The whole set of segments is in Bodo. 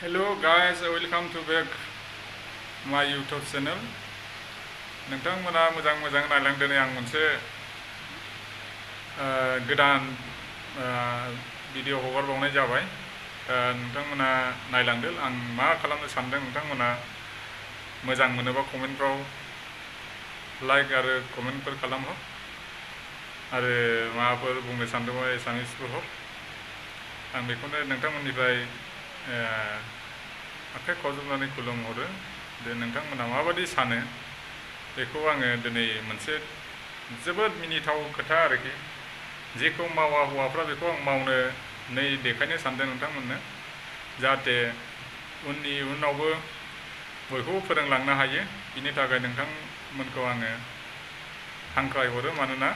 Hello guys, welcome to back my YouTube channel. नोंथांमोना मोजां नायलांदों आं मोनसे गोदान भिडिअ हगारबावनाय जाबाय. नोंथांमोना नायलांदो आं मा खालामनो सानदों. नोंथांमोना मोजां मोनोबा कमेन्टफ्राव लाइक आरो कमेन्टफोर खालामहर आरो माबाफोर बुंनो सानदोंबा एसामिसफोर हर. आं बेखौनो नोंथांमोननिफ्राय आखाइ खबजबनानै खुलुमहरो. नोंथांमोना माबायदि सानो बेखौ आङो दिनै मोनसे जोबोद मिनिथाव खोथा आरोखि जेखौ मावा हौवाफ्रा बेखौ आं मावनो देखायनो सानदों नोंथांमोननो, जाहाथे उनावबो बयखौबो फोरोंलांनो हायो. बिनि थाखाय नोंथांमोनखौ आङो हांख्रायहरो, मानोना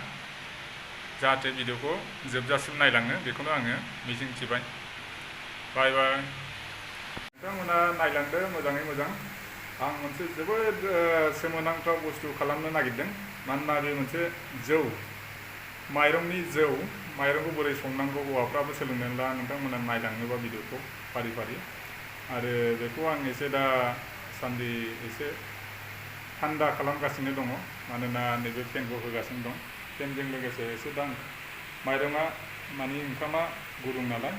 जाहाथे भिडिअखौ जोबजासिम नायलाङो बेखौनो आङो मिजिंथिबाय. बाय बाय. नोंथांमोना नायलांदो मोजाङै मोजां. आं मोनसे जोबोद सोमोनांथाव बुस्थु खालामनो नागिरदों. मानोना बे मोनसे जौ, माइरंनि जौ. माइरंखौ बोरै संनांगौ हौवाफ्राबो सोलोंनानै ला. नोंथांमोना नायलाङोबा भिडिअखौ फारि फारि. आरो बेखौ आं एसे दासान्दि एसे थान्दा खालामगासिनो दङ, मानोना नैबे फेनखौ होगासिनो दं. फेनजों लोगोसे एसे माइरङा माने ओंखामा गुदुं नालाय,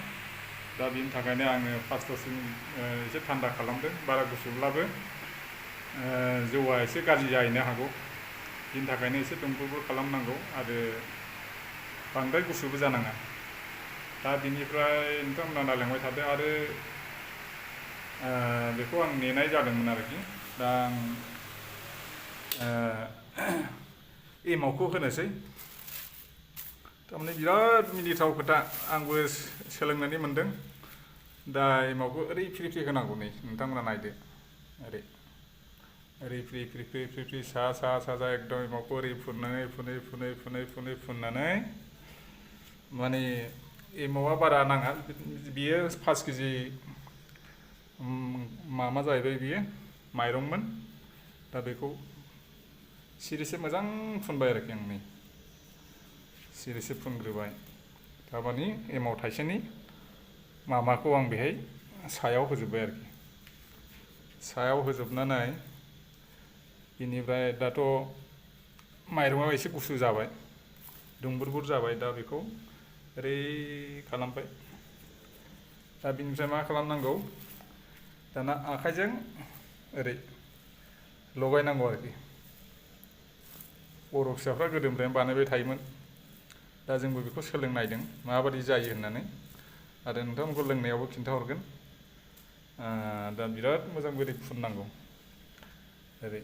दा बिनि थाखायनो आङो फार्स्टसिम एसे थान्दा खालामदों. बारा गुसुब्लाबो जौआ एसे गाज्रि जाहैनो हागौ. बिनि थाखायनो एसे दुंबुरबो खालामनांगौ आरो बांद्राय गुसुबो जानाङा. दा बिनिफ्राय नोंथांमोना नायलांबाय थादो. आरो बेखौ आं नेनाय जादोंमोन आरोखि. दा आं एमावखौ होनोसै. थारमाने बिराद मिनिथाव खोथा, आंबो सोलोंनानै मोनदों. दा एमावखौ ओरै फ्रि फ्रि होनांगौ. नै नोंथांमोना नायदो, ओरै फ्रि सा एकदम एमावखौ ओरै फुननानै माने एमावा बारा नाङा. बियो 5 केजि माबा जाहैबाय, बियो माइरंमोन. दा बेखौ सिरिसे मोजां फुनबाय आरोखि आं. नै सिरिसे फुनग्रोबाय. थारमाने एमाव थाइसेनि माबाखौ आं बेहाय सायाव होजोब्बाय आरोखि. सायाव होजोबनानै बेनिफ्राय दाथ' माइरङा एसे गुसु जाबाय, दुंबुर जाबाय. दा बेखौ ओरै खालामबाय. दा बिनिफ्राय मा खालामनांगौ, दाना आखाइजों ओरै लगायनांगौ आरोखि. बर' फिसाफ्रा गोदोनिफ्रायनो बानायबाय थायोमोन. दा जोंबो बेखौ सोलोंनायदों माबायदि जायो होननानै, आरो नोंथांमोनखौ लोंनायावबो खिन्थाहरगोन. दा बिराद मोजां बोरै फुननांगौ, ओरै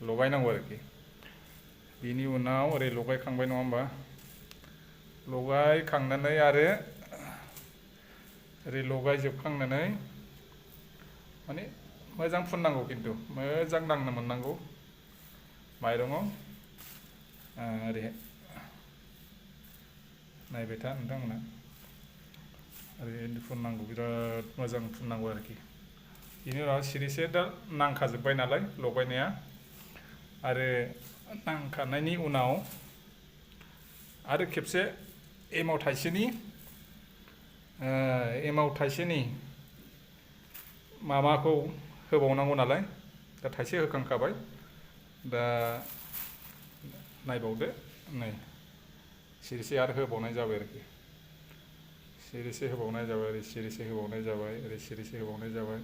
लगायनांगौ आरोखि. बिनि उनाव ओरै लगायखांबाय, नङा होमबा? लगायखांनानै आरो ओरै लगायजोबखांनानै माने मोजां फुननांगौ, खिन्थु मोजां नांनो मोननांगौ माइरङाव. ओरैहाय नायबाय था नोंथांमोना, ओरै फुननांगौ, बिराद मोजां फुननांगौ आरोखि. बिनि उनाव सिरिसे दा नांखाजोब्बाय नालाय लगायनाया. आरो नांखानायनि उनाव आरो खेबसे एमाव थाइसेनि माबाखौ होबावनांगौ नालाय. दा थाइसे होखांखाबाय. दा नायबावदो, नै सिरिसे आरो होबावनाय जाबाय आरोखि. सिरिसे होबावनाय जाबाय, ओरै सिरिसे होबावनाय जाबाय, ओरै सिरिसे होबावनाय जाबाय.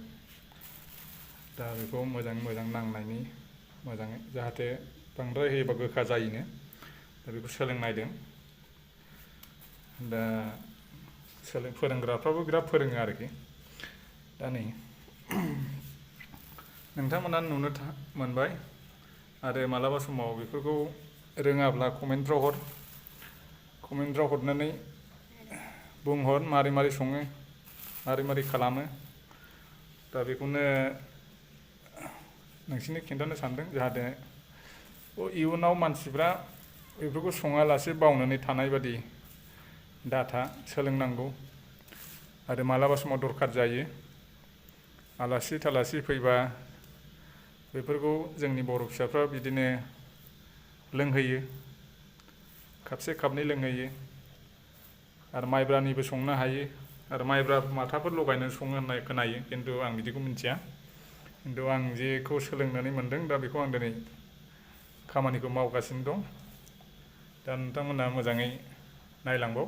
दा बेखौ मोजां नांनायनि, मोजाङै, जाहाथे बांद्राय होयोबा गोखा जायोनो. दा बेखौ सोलोंनायदों. दा फोरोंग्राफ्राबो बिराद फोरोङो आरोखि. दा नै नोंथांमोना नुनो मोनबाय. आरो मालाबा समाव बेफोरखौ रोङाब्ला कमेन्टफ्राव हरनानै बुंहर मारै सङो, मारै खालामो. दा बेखौनो नोंसिनो खिन्थानो सानदों, जाहाथे इयुनाव मानसिफ्रा बेफोरखौ सङालासे बावनानै थानाय बादि दाथा, सोलोंनांगौ. आरो मालाबा समाव दरखार जायो, आलासि थालासि फैबा बेफोरखौ जोंनि बर' फिसाफ्रा बिदिनो लोंहोयो, खापसे खापनै लोंहोयो. आरो माइब्रानिबो संनो हायो, आरो माइब्रा माथाफोर लगायनानै सङो होननाय खोनायो, खिन्थु आं बिदिखौ मिथिया। खिन्थु आं जेखौ सोलोंनानै मोनदों दा बेखौ आं दिनै खामानिखौ मावगासिनो दं। दा नोंथांमोना मोजाङै नायलांबाव।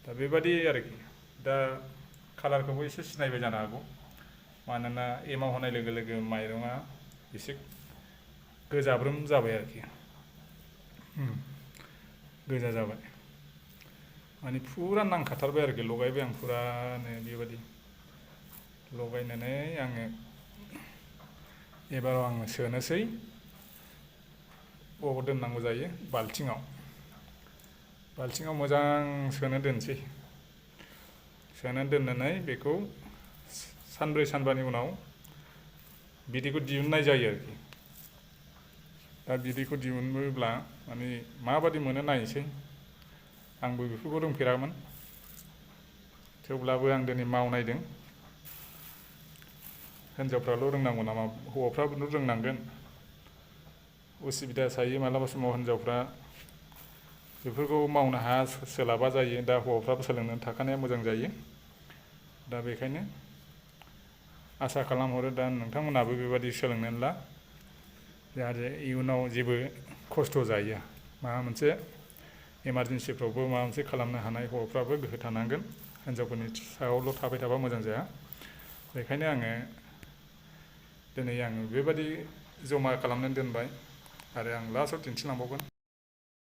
दा बेबादि आरोखि। दा कालारखौबो एसे सिनायबाय जानो हागौ, मानोना एमाव होनाय लोगो लोगो माइरङा एसे गोजाब्रोम जाबाय आरोखि, गोजा जाबाय, माने फुरा नांखाथारबाय आरोखि। लगायबाय आं फुरानो बेबादि लगायनानै आङो एबाराव आङो सोनोसै। बबाव दोननांगौ जायो? बाल्थिङाव मोजां सोनो दोनसै। सोनानै दोननानै बेखौ सानब्रै सानबानि उनाव बिदैखौ दिहुननाय जायो आरोखि। दा बिदैखौ दिहुनोब्ला माने माबादि मोनो नायनोसै। आंबो बेफोरखौ रोंफेरामोन, थेवब्लाबो आं दिनै मावनायदों। हिनजावफ्राल' रोंनांगौ नामा? हौवाफ्राबो रोंनांगोन। उसुबिदा जायो मालाबा समाव हिनजावफ्रा बेफोरखौ मावनो हाया, सोलाबा जायो। दा हौवाफ्राबो सोलोंनानै थाखानाया मोजां जायो। दा बेखायनो आसा खालामहरो दा नोंथांमोनाबो बेबादि सोलोंनानै ला, जाहाथे इयुनाव जेबो खस्थ' जाया। माबा मोनसे इमारजेन्सिफ्रावबो माबा मोनसे खालामनो हानाय हौवाफ्राबो गोहो थानांगोन। हिनजावफोरनि सायावल' थाबाय थाबा मोजां जाया। बेखायनो दिनै आङो बेबादि जमा खालामनानै दोनबाय आरो आं लास्टआव दिन्थिलांबावगोन।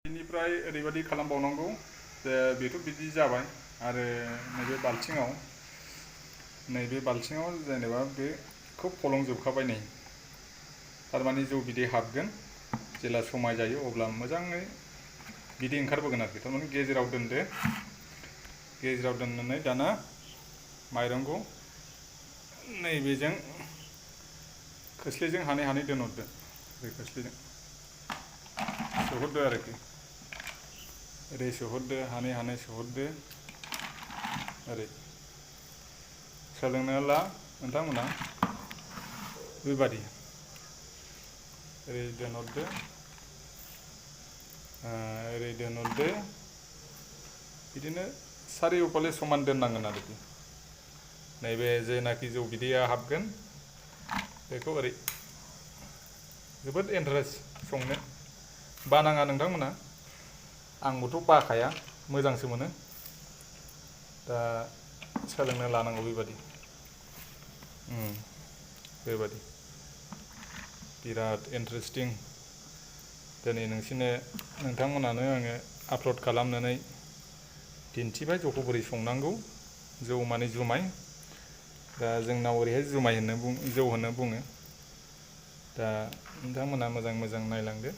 बेनिफ्राय ओरैबादि खालामबावनांगौ जे बेथ' बिदि जाबाय, आरो नैबे बाल्थिङाव जेनेबा बेखौ फलंजोबखाबाय नै, थारमाने जौ बिदै हाबगोन। जेब्ला समाय जायो अब्ला मोजाङै बिदै ओंखारबोगोन आरोखि। थारमाने गेजेराव दोनदो, गेजेराव दोननानै दाना माइरंखौ नैबेजों खोस्लिजों हानै हानै दोनहरदो। बे खोस्लिजों सोहरदो आरोखि। ओरै सोहरदो, हानै हानै सोहरदो। ओरै सोलोंना ला नोंथांमोना बेबादि। ओरै दोनहरदो, ओरै दोनहरदो। बिदिनो सारिय'फाले समान दोननांगोन आरोखि। नैबे जेनाखि जौ बिदैया हाबगोन बेखौ ओरै। जोबोद इन्टारेस्ट संनो, बानाङा नोंथांमोना। आंबोथ' बाखाया, मोजांसो मोनो। दा सोलोंना लानांगौ बेबादि। बेबादि बिराद इन्टारेस्टिं। दिनै नोंथांमोनानो आङो आपल'ड खालामनानै दिन्थिबाय जौखौ बोरै संनांगौ। जौ माने जुमाय। दा जोंनाव ओरैहाय जुमाय जौ होनना बुङो। दा नोंथांमोना मोजां मोजां नायलांदो,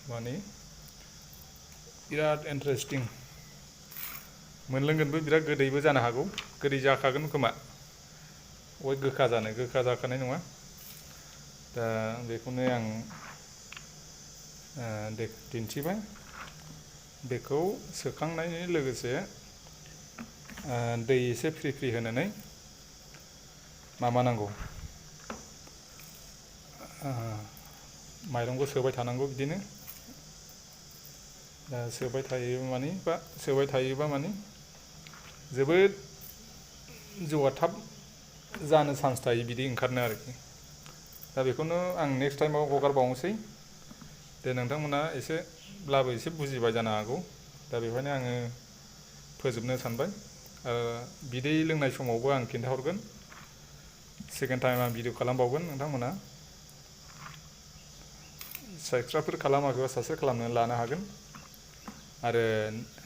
माने बिराद इन्टारेस्टिं। मोनलोंगोनबो, बिराद गोदैबो जानो हागौ। गोदै जाखागोन खोमा, गोखा जाखानाय नङा। दा बेखौनो आं दिन्थिबाय। बेखौ सोखांनायनि लोगोसे दै एसे फ्रि फ्रि होनानै माबानांगौ, माइरंखौ सोबाय थानांगौ बिदिनो। दा सोबाय थायोबा माने जोबोद जौआ थाब जानो चान्स थायो, बिदि ओंखारनो आरोखि। दा बेखौनो आं नेक्स्ट टाइमाव हगारबावनोसै। दे नोंथांमोना एसेब्लाबो एसे बुजिबाय जानो हागौ। दा बेखायनो आङो फोजोबनो सानबाय। बिदै लोंनाय समावबो आं खिन्थाहरगोन। सेकेन्ड टाइम आं भिडिअ खालामबावगोन। नोंथांमोना साबसक्राइबफोर खालामाखैबा साबसक्राइब खालामनानै लानो हागोन। आरो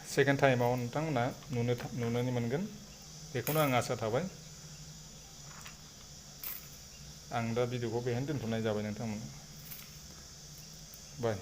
सेकेन्ड टाइमाव नोंथांमोना नुनो मोनगोन, बेखौनो आं आसा थाबाय। आं दा भिडिअखौ बेहायनो दोनथ'नाय जाबाय नोंथांमोन। बाय।